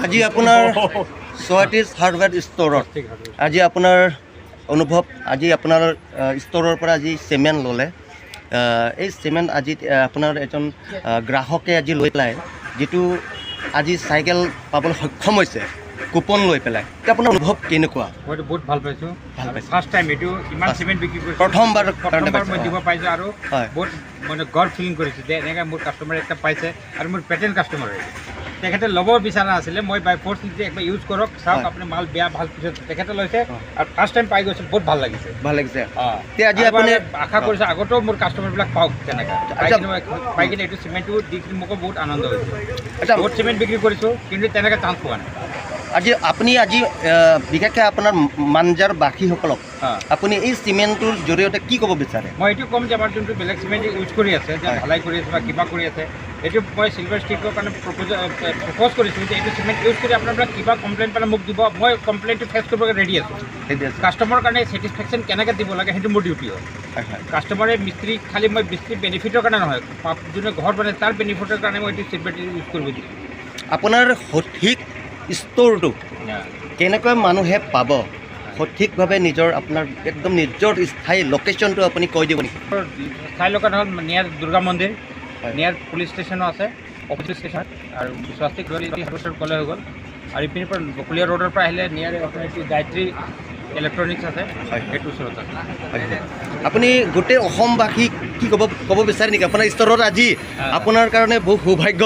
আজি আপোনাৰ স্বাতীজ হাৰ্ডৱেৰ ষ্ট'ৰত আজি আপোনাৰ অনুভৱ, আজি আপোনাৰ ষ্ট'ৰৰ পৰা আজি চিমেণ্ট ল'লে, এই চিমেণ্ট আজি আপোনাৰ এজন গ্ৰাহকে আজি লৈ পেলাই যিটো আজি চাইকেল পাবলৈ সক্ষম হৈছে কুপন লৈ পেলাই, এতিয়া আপোনাৰ অনুভৱ কেনেকুৱা? মইতো বহুত ভাল পাইছোঁ। ভাল পাইছে। ফাৰ্ষ্ট টাইম এইটো ইমান চিমেণ্ট বিক্ৰী কৰিছোঁ। প্ৰথমবাৰ কাৰণে প্ৰথমবাৰ পাইছে, মই দিব পাইছোঁ আৰু বহুত মানে গড ফিলিং কৰিছোঁ যে এনেকৈ মোৰ কাষ্টমাৰে একটা পাইছে আৰু মোৰ পেটেণ্ট কাষ্টমাৰ হয়। তেখেতে ল'ব বিচৰা নাছিলে, মই বাই ফ'ৰ্চ যে একবাৰ ইউজ কৰক, চাওক আপুনি মাল বেয়া ভাল পিছত তেখেতে লৈছে আৰু ফাৰ্ষ্ট টাইম পাই গৈছে, বহুত ভাল লাগিছে। ভাল লাগিছে। অঁ। এতিয়া আজি আৰু আপুনি আশা কৰিছোঁ আগতেও মোৰ কাষ্টমাৰবিলাক পাওক তেনেকৈ পাই কিনে এইটো চিমেণ্টটো দি কিনে মোকো বহুত আনন্দ হৈছে। বহুত চিমেণ্ট বিক্ৰী কৰিছোঁ, কিন্তু তেনেকৈ চান্স পোৱা নাই। আজি আপুনি আজি বিশেষকৈ আপোনাৰ মাঞ্জাৰবাসীসকলক আপুনি এই চিমেণ্টটোৰ জৰিয়তে কি ক'ব বিচাৰে? মই এইটো ক'ম যে আমাৰ যোনটো বেলেগ চিমেণ্ট ইউজ কৰি আছে যে ঢালাই কৰি আছে বা কিবা কৰি আছে, এইটো মই চিলভাৰ ষ্টিকৰ কাৰণে প্ৰপ'জ কৰিছোঁ যে এইটো চিমেণ্ট ইউজ কৰি আপোনালোকে কিবা কমপ্লেইন পালে মোক দিব, মই কমপ্লেইনটো ফেচ কৰিব ৰেডি আছোঁ। সেইটো আছে। কাষ্টমাৰৰ কাৰণে ছেটিছফেকশ্যন কেনেকৈ দিব লাগে, সেইটো মোৰ ডিউটি হয়। হয় হয় কাষ্টমাৰে মিস্ত্ৰী খালি মই মিস্ত্ৰী বেনিফিটৰ কাৰণে নহয়, যোনে ঘৰ বনায় তাৰ বেনিফিটৰ কাৰণে মই এইটো চিমেণ্ট ইউজ কৰিব দিছোঁ। আপোনাৰ সঠিক ষ্ট'ৰটো কেনেকৈ মানুহে পাব, সঠিকভাৱে নিজৰ আপোনাৰ একদম নিজৰ স্থায়ী লোকেশ্যনটো আপুনি কৈ দিব নেকি? স্থায়ী লোকেশ্যন হ'ল নিয়াৰ দুৰ্গা মন্দিৰ, নিয়াৰ পুলিচ ষ্টেচনো আছে, অফিচ ষ্টেচন আৰু স্বাস্তিক ক'লে হৈ গ'ল। আৰু ইপিনৰ পৰা বকুলীয়া ৰোডৰ পৰা আহিলে নিয়াৰ আপোনাৰ এইটো গায়ত্ৰী ইলেক্ট্ৰনিক্স আছে, সেইটো ওচৰত আছে। হয়। আপুনি গোটেই অসমবাসীক কি ক'ব বিচাৰে নেকি? আপোনাৰ ষ্ট'ৰত আজি আপোনাৰ কাৰণে বহুত সৌভাগ্য,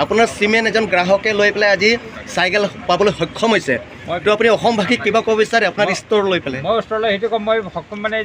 আপোনাৰ চিমেণ্ট এজন গ্ৰাহকে লৈ পেলাই আজি চাইকেল পাবলৈ সক্ষম হৈছে। তো আপুনি অসমবাসীক কিবা ক'ব বিচাৰে আপোনাৰ ষ্ট'ৰ লৈ পেলাই? মই ওচৰলৈ সেইটো ক'ম, মই সক্ষম মানে